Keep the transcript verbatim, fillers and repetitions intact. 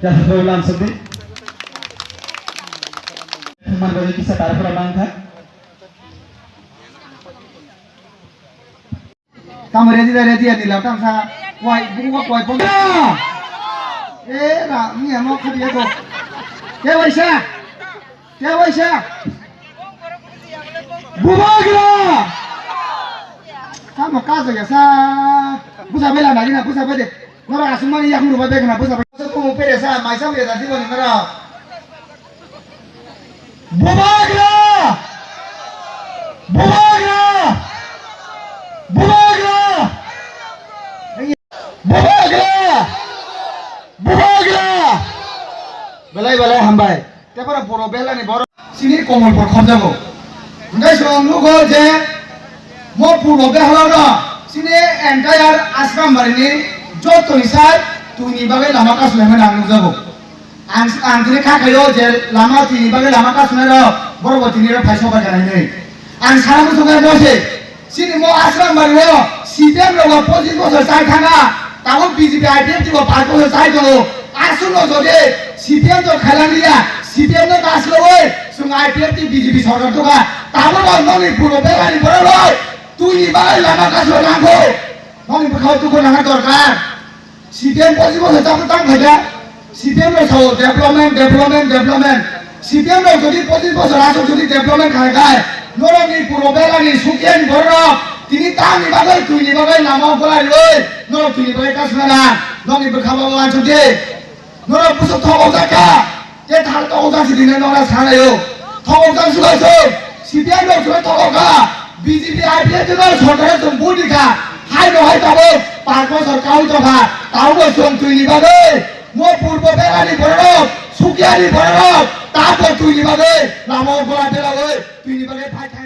Jasukro lam sudi. Thangman bagi kisa tarpura mangkha. Tamo ready da ready ani lam tamsa. Kwai, buwa kwai pon. Eh, ra, ni amo khadi ya ko. Ke waisa? Ke waisa? Bubagra! Tamo kaja ya sa. Busa bela na gina, busa bede. Nora asumani yak muruba bek na busa bede. Busa kumu pere sa, maisa bede da diboni nora. Bubagra! Bubagra! Bubagra! Bubagra! Bubagra! Belai belai hambai. Tebara boro belani boro. Sini komol por khobjago. Hingke song nugo je mo purbo behlaro sini entire Asrambari ni joto ni sar tuni bagwi lama kasulai mani ang nukjago. Ang, ang tini kha khayo je lama tini bagwi lama kasunai rok borok bo tini rok phai sobai kana hinwi. Ang sana muchungo mo se chini mo Asrambari o C P M rok bo pochis bochor chai thanga, tabuk B J P I P F T bo paanch bochor chai tongo. Aswk no jodi C P M to khailang liya, C P M no nasloi chwng I P F T B J P sorkar tongkha, tabuk bo nokni puro belani borok rok tuni bagwi lama kasunai nangkho. Nokni bwkhao dukhu nangna dorkar. C P M pochis bochor chakhe tang khaida. C P M rok sao development, development, development. C P M rok jodi pochis bochor aswk jodi development khaikha, norokni puro belani Sukiani borok tini tamni bagwi twini bagwi lama golairwi norok twini bagwi kasna nang. Nokni bwkha bo wansukdi. Norok bwswk thok ojak kha. Tei thang tongthok si dinai nokna sanaio. Thok ojak subai sung. C P M rok subai thok kha. B J P I P F T no sorkar sung budi kha. Hai no hai tabuk panch bochor kaui tongkha. Tabuk bo sung twini bagwi. Mo purbo belani borok, Sukiani borok, tabuk twini bagwi. Lama o gola belagwi. Twini bagwi phai thang.